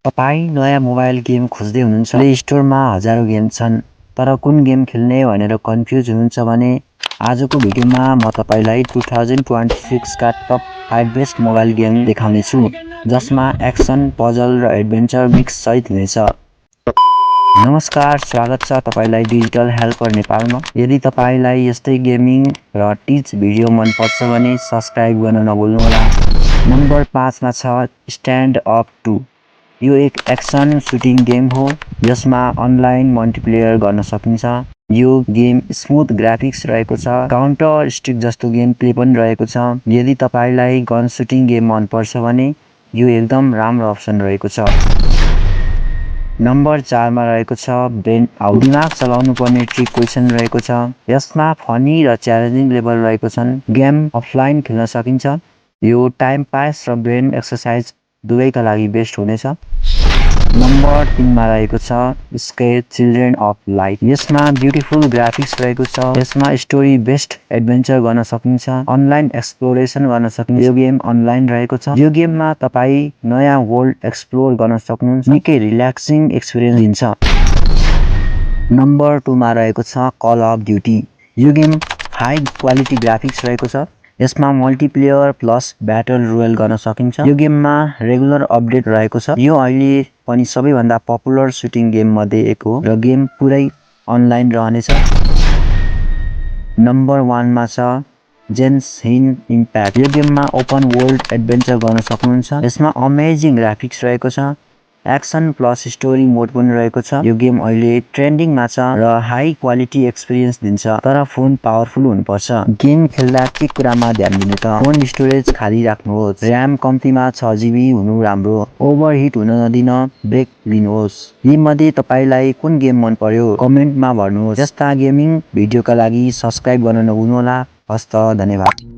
तपाईँ नयाँ mobile game खोज्दै हुनुहुन्छ? प्ले स्टोरमा हजारौँ गेम छन्, तर कुन गेम खेल्ने भनेर कन्फ्युज हुनुहुन्छ भने आजको भिडियोमा म तपाईँलाई 2026 का टप 5 बेस्ट मोबाइल गेम देखाउने छु, जसमा एक्सन, पजल र एडभेन्चर मिक्स सहित हुनेछ। नमस्कार, स्वागत छ तपाईँलाई डिजिटल हेल्पर नेपालमा। यदि तपाईँलाई यस्तै गेमिङ र टिच भिडियो मन पर्छ भने सब्स्क्राइब गर्न नभुल्नुहोला। नम्बर 5 मा छ स्ट्यान्ड अप 2। यो एक एक्सन सुटिङ गेम हो जसमा अनलाइन मल्टिप्लेयर गर्न सकिन्छ। यो गेम स्मुथ ग्राफिक्स रहेको छ, काउन्टर स्ट्राइक जस्तो गेम प्ले पनि रहेको छ। यदि तपाईँलाई गन सुटिङ गेम मन पर्छ भने यो एकदम राम्रो अप्सन रहेको छ। नम्बर 4 मा रहेको छ ब्रेन आउट। दिमाग चलाउनु पर्ने ट्रिक क्वेसन रहेको छ। यसमा फनी र च्यालेन्जिङ लेभल रहेको छन्। गेम अफलाइन खेल्न सकिन्छ। यो टाइम पास र ब्रेन एक्सर्साइज दुवैका लागि बेस्ट हुनेछ। नम्बर 3 मा रहेको छ स्केयर चिल्ड्रेन अफ लाइट। यसमा ब्युटिफुल ग्राफिक्स रहेको छ। यसमा स्टोरी बेस्ड एडभेन्चर गर्न सकिन्छ, अनलाइन एक्सप्लोरेसन गर्न सकिन्छ। यो गेम अनलाइन रहेको छ। यो गेममा तपाईँ नयाँ वर्ल्ड एक्सप्लोर गर्न सक्नुहुन्छ। निकै रिल्याक्सिङ एक्सपिरियन्स दिन्छ। नम्बर 2 मा रहेको छ कल अफ ड्युटी। यो गेम हाई क्वालिटी ग्राफिक्स रहेको छ। यसमा मल्टिप्लेयर प्लस ब्याटल रोयल गर्न सकिन्छ। यो गेममा रेगुलर अपडेट रहेको छ। यो अहिले पनि सबैभन्दा पपुलर सुटिङ गेम मध्ये एक हो र गेम पुरै अनलाइन रहनेछ। नम्बर 1 मा छ जेन्सिन इम्प्याक्ट। यो गेममा ओपन वर्ल्ड एडभेन्चर गर्न सक्नुहुन्छ। यसमा अमेजिङ ग्राफिक्स रहेको छ। एक्सन प्लस स्टोरी मोड पनि रहेको छ। यो गेम अहिले ट्रेन्डिङमा छ र हाई क्वालिटी एक्सपिरियन्स दिन्छ, तर फोन पावरफुल हुनुपर्छ। गेम खेल्दा के कुरामा ध्यान दिनु त? फोन स्टोरेज खाली राख्नुहोस्, र्याम कम्तीमा 6 GB हुनु राम्रो, ओभरहिट हुन नदिन, ब्रेक लिनुहोस्। यी मध्ये तपाईलाई कुन गेम मन पर्यो कमेन्टमा भन्नुहोस्। यस्ता गेमिङ भिडियोका लागि सब्स्क्राइब गर्न नभुल्नुहोला। हस्त, धन्यवाद।